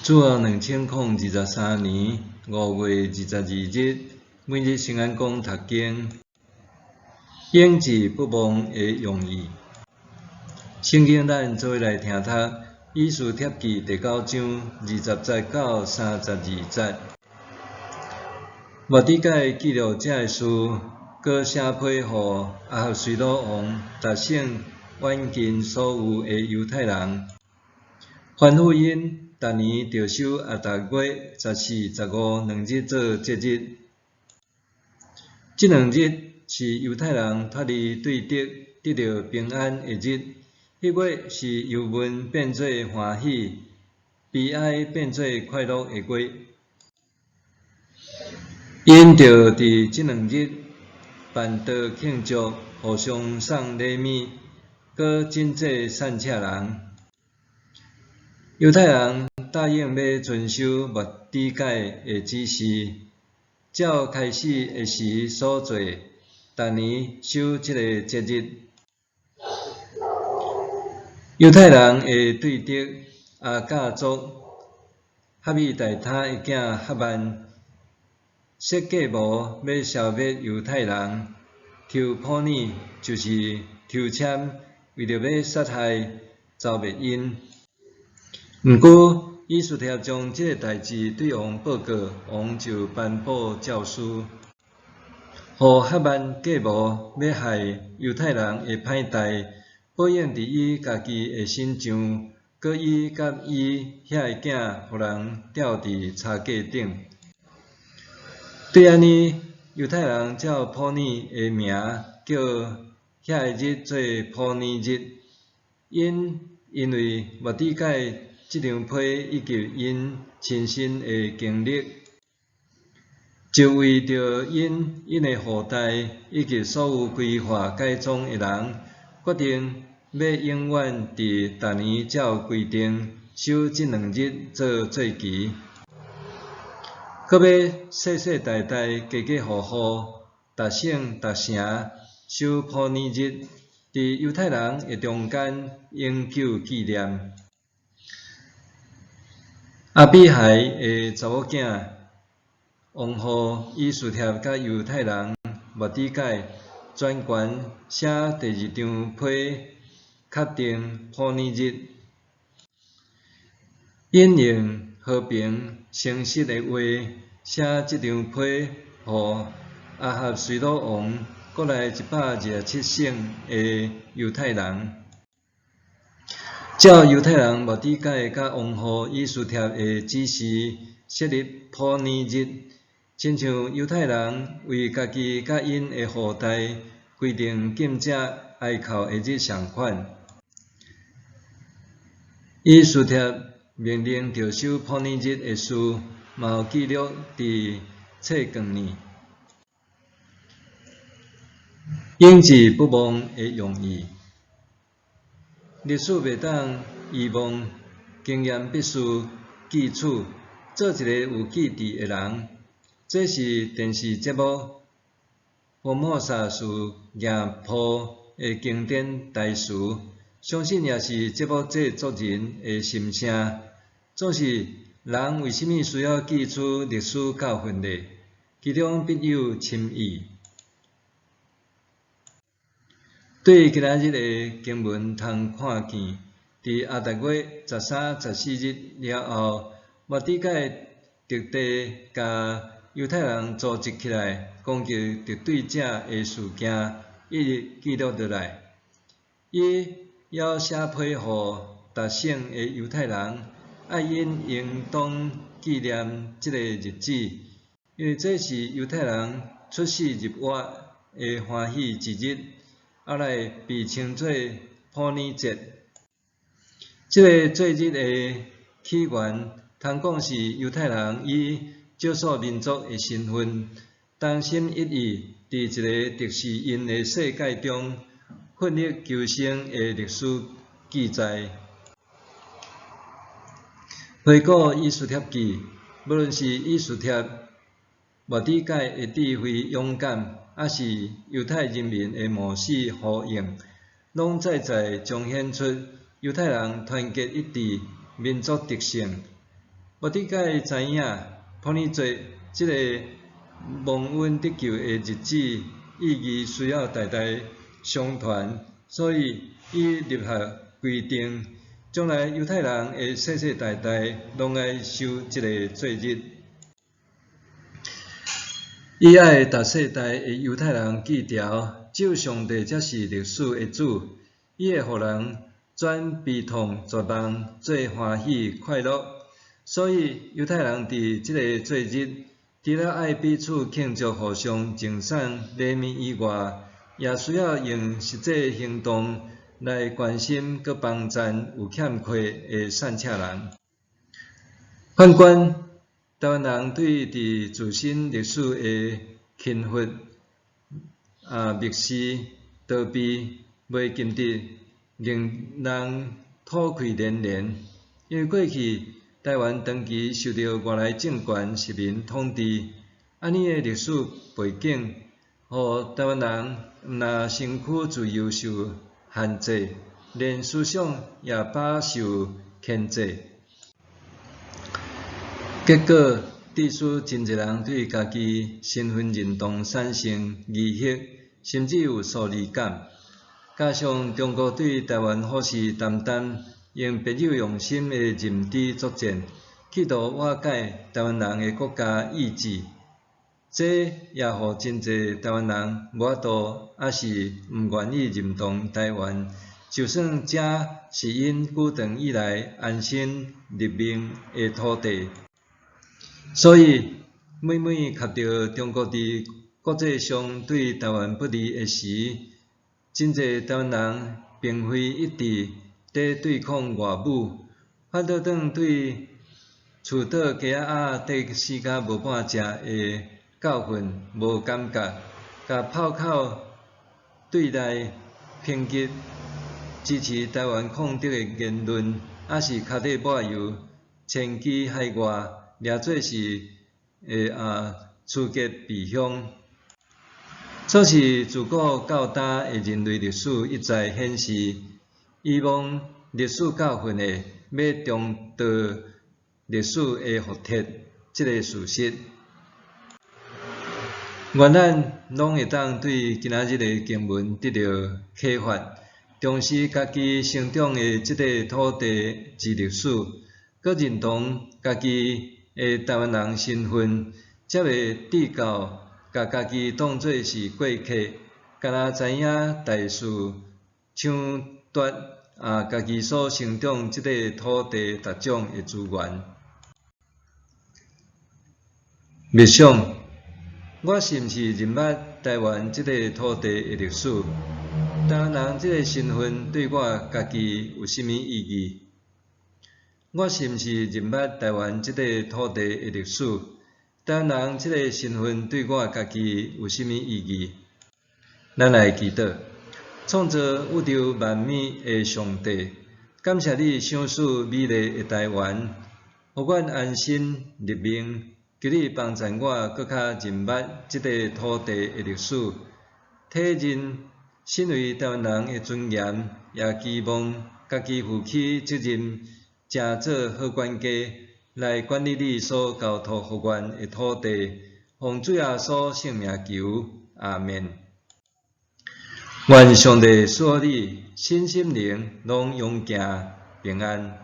主後2023年5月22日，每日聖安講讀經，永誌不忘的用意。聖經咱做伙來聽讀《以斯帖記》第九章20節到32節。末底改記錄這个事，閣寫批予亞哈隨魯王、達省遠近所有的猶太人，吩咐𪜶逐年著守亞達月十四、十五兩日做節日。這兩日是猶太人脫離對敵、得著平安的日。彼月是憂悶變做歡喜、悲哀變做快樂的月。𪜶著佇這兩日辦桌慶祝，互相送禮物，閣賑濟散赤人。猶太人答應欲遵守末底改的指示，照開始的時所做，逐年守這个節日。猶太人的對敵亞甲族哈米大他的囝哈曼，設計謀欲消滅猶太人，抽普珥就是抽籤，為著欲殺害、剿滅𪜶。毋過，以斯帖將這个代誌對王報告，王就頒布詔書，予哈曼計謀欲害猶太人的歹代，報應佇伊家己的身上，閣伊佮伊遐的囝，予人吊佇柴架頂。對按呢，猶太人照普珥的名叫遐个日做普珥日。𪜶因為末底改這張批以及𪜶親身的經歷，就為著𪜶、𪜶的後代以及所有歸化改宗的人，決定欲永遠佇逐年照規定守這兩日做節期，閣欲世世代代、家家戶戶、逐省逐城守普珥日，佇猶太人的中間永久紀念。亞比海的查某囝王后以斯帖佮猶太人末底改專權寫第二張批，確定普珥日，引用和平誠實的話寫這張批，予亞哈隨魯王國內127省的猶太人。照猶太人末底改佮王后以斯帖的指示，設立普珥日，親像猶太人為家己佮𪜶的後代規定禁食哀哭的日仝款。以斯帖命令著守普珥日的事，嘛有記錄佇冊卷裡。永誌不忘的用意。歷史袂當遺忘，經驗必須記取。做一個有記憶的人，這是電視節目《福摩薩事件簿》的經典台詞，相信也是節目製作人的心聲。總是人為啥物需要記取歷史教訓呢？其中必有深意。對今仔日的經文通看見，佇亞達月13、14日了後，末底改特地共猶太人組織起來，攻擊敵對者的事件，一一記錄落來。伊猶寫批予達省的猶太人，愛𪜶應當紀念這个日子，因為這是猶太人出死入活的歡喜之日。後來被稱做普珥節。這个節日的起源，通講是猶太人以少數民族的身份，同心一意，佇一个敵視𪜶的世界中奮力求生的歷史記載。回顧以斯帖記，無論是以斯帖、末底改的智慧勇敢，抑是猶太人民的冒死呼應，攏再再彰顯出猶太人團結一致、民族特性。末底改知影普珥節這个蒙恩得救的日子意義需要代代相傳，所以伊立下規定，將來猶太人的世世代代攏愛守這个節日。伊愛逐世代的猶太人記牢，只有上帝才是歷史的主，伊會予人轉悲痛絕望做歡喜快樂。所以猶太人佇這个節日，除了愛彼此慶祝、互相贈送禮物以外，也需要用實際行動來關心閣幫贊有欠缺的散赤人。反觀台灣人對佇自身歷史的輕忽、蔑視、逃避，袂禁得令人吐氣連連。因為過去台灣長期受著外來政權殖民統治，按呢的歷史背景，予台灣人毋但身軀自由受限制，連思想也飽受牽制。結果，致使真濟人對家己身份認同產生疑惑，甚至有疏離感。加上中國對台灣虎視眈眈，用別有用心的認知作戰，企圖瓦解台灣人的國家意志，這也予真濟台灣人無法度，抑是毋願意認同台灣，就算這是𪜶古長以來安身立命的土地。所以，每每及著中國佇國際上對台灣不利的時，真濟台灣人並非一直佇對抗外侮，反倒轉對厝倒雞仔鴨綴死甲無半隻的教訓無感覺，共炮口對內抨擊支持台灣抗敵的言論，抑是跤底抹油，遷居海外，掠做是會趨吉避凶。所以自古到今的人類歷史一再顯示，遺忘歷史教訓的，欲重蹈歷史的覆轍，這个事實。願咱攏會當對今仔日的經文得著啟發，重視家己成長的這塊土地之歷史，閣認同家己的台灣人身份，才袂至到共家己當做是過客，敢若知影大肆搶奪家己所成長這塊土地逐種的資源。默想，我是毋是認捌台灣這塊土地的歷史？台灣人這个身份對我家己有啥物意義？我是毋是認捌台灣這塊土地的歷史？台灣人這个身份對我家己有啥物意義？咱來祈禱，創造宇宙萬物的上帝，感謝你賞賜美麗的台灣，予阮安身立命。求你幫助我閣較認捌這塊土地的歷史，體認身為台灣人的尊嚴，也期望家己負起責任，誠做好管家，來管理你所交託予阮的土地。奉主耶穌聖名求，阿們。願上帝賜予你身心靈攏勇健平安。